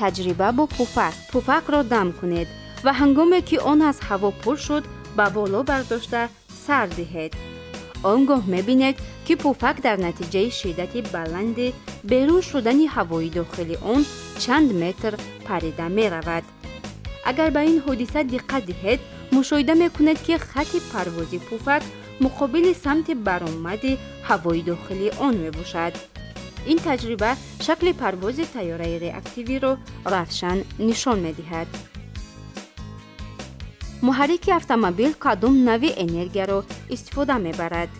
Таҷриба бо пуфак. Пуфакро дам кунед ва ҳангоме ки он аз ҳаво пур шуд, ба боло бардошта сар диҳед. Он гоҳ мебинед, ки пуфак дар натиҷаи шиддати баланди берун шудани ҳавои дохили он чанд метр парида меравад. Агар ба ин ҳодиса диққат диҳед, мушоҳида мекунед, ки хатти парвози пуфак муқобили самти баромади ҳавои дохили он мебошад. Ин таҷриба шакли парвози тайёраи реактивиро равшан нишон медиҳад. Муҳаррики автомобил кадом нави энергияро истифода мебарад?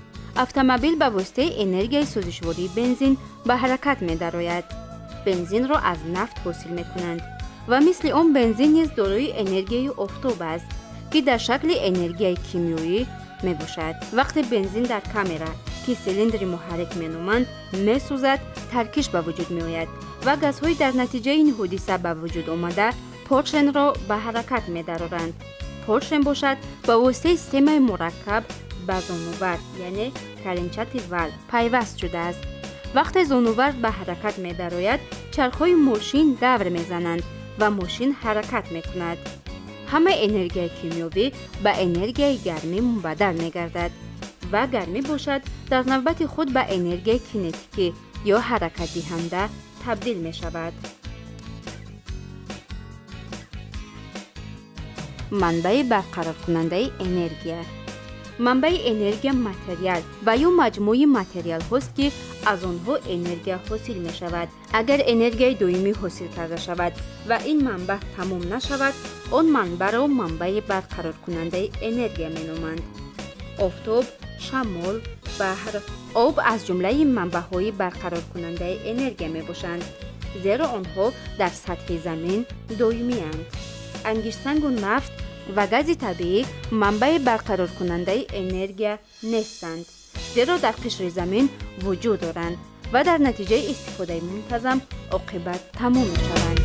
Автомобил ба воситаи энергияи сӯзишвории бензин ба ҳаракат медарояд. Бензинро аз нафт ҳосил мекунанд ва мисли он бензин низ дорои энергияи офтоб аст, ки дар шакли энергияи кимиёӣ мебошад. Вақте бензин дар камера, ки силиндри муҳаррик меноманд, месӯзад, таркиш ба вуҷуд меояд ва газҳои дар натиҷаи ин ҳодиса ба вуҷуд омада поршенро ба ҳаракат медароранд. Поршен бошад, ба воситаи системаи мураккаб ба зонувар, яъне коленчатый вал, пайваст шудааст. Вақте зонувар ба ҳаракат медарояд, чархҳои мошин давр мезананд ва мошин ҳаракат мекунад. Ҳама энергияи кимиёвӣ ба энергияи гармӣ мубаддал мегардад ва гармӣ бошад, дар навбати худ ба энергияи кинетикӣ ё ҳаракатдиҳанда табдил мешавад. Манбаи барқароркунандаи энергия. Манбаи энергия материал ва ё маҷмӯи материалҳост, ки аз онҳо энергия ҳосил мешавад. Агар энергияи доимӣ ҳосил карда шавад ва ин манбаъ тамом нашавад, он манбаъро манбаи барқароркунандаи энергия меноманд. Офтоб, шамол, баҳр, об аз ҷумлаи манбаъҳои барқароркунандаи энергия мебошанд, зеро онҳо дар сатҳи замин доимиянд. Ангиштсангу нафт ва гази табиӣ манбаи барқароркунандаи энергия нестанд, зеро дар қишри замин вуҷуд доранд ва дар натиҷаи истифодаи мунтазам оқибат тамом мешаванд.